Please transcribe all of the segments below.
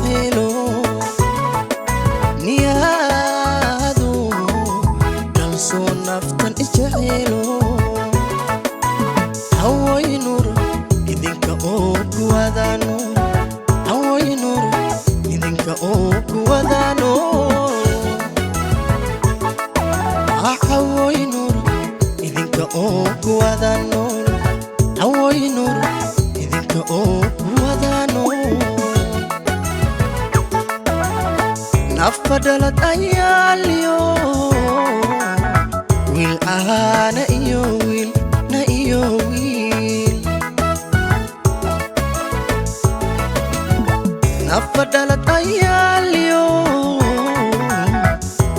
isjecelo niyaadu kalsoon naftan isjecelo hawaynur idinka oo kuwadano hawaynur idinka oo kuwadano hawaynur idinka oo kuwadano hawaynur idinka oo kuwadano nafadhalad ayaaliyo wiil ahaana iyo wiil na iyo wiil nafadhalad ayaaliyo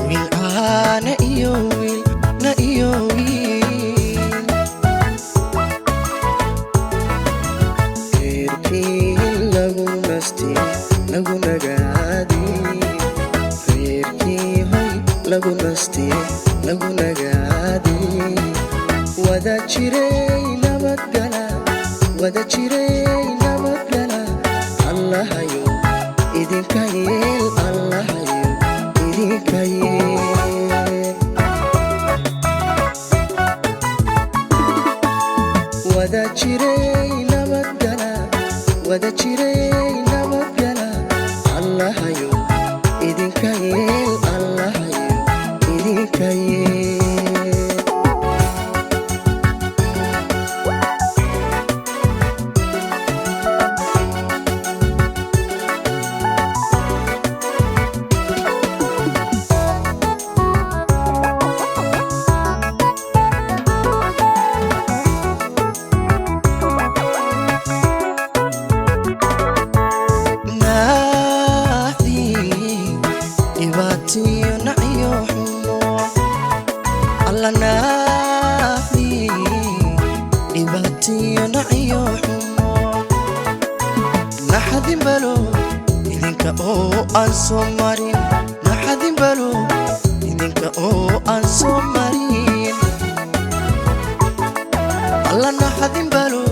wiil ahaana iyo wiil na iyo wiil reerkii lagu nastay lagu nagaadi reerkii hoy lagu nastay lagu nagaadi wada jiray nabadgala wada jiray nabadgala allahayo idinka yeel allahayo idinka yeel wada jiray nabadgala wada jiray nabadgala allahayo idinka yeel allahayo idinka yeel. Naxdii dhibaatiyo nacyo xumo alla naxdii dhibaatiyo nacyo xumo naxadin balo idinka oo aan soo marin naxadin balo idinka oo aan soo marin alla naxadin balo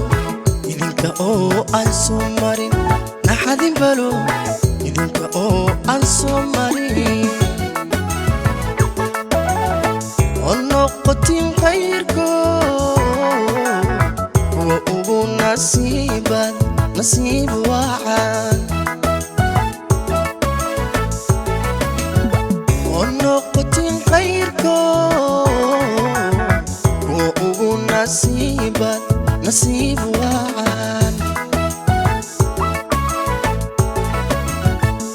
idinka oo aan soo marin naxadin balo idinka oo aan soo marin oo noqotin khayrkood kuwa ugu nasiibad nasiib wacan oo noqotin khayrkood kuwa ugu nasiibad nasiib wacan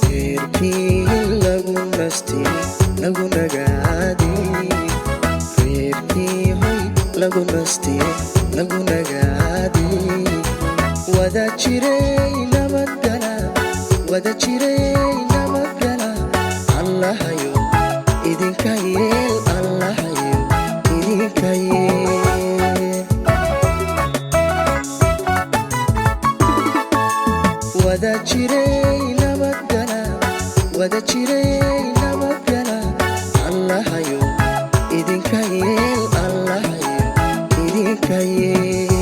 reerkii lagu nastay lagu nagaadi reerkii hoy lagu nastay lagu nagaadi wada jiray nabadgala wada jiray nabadgala allahayo idinka yeel allahayo idinka yeel wada jiray nabadgala wada jiray nabadgala allahayo idinka yeel allahayo idinka yeel.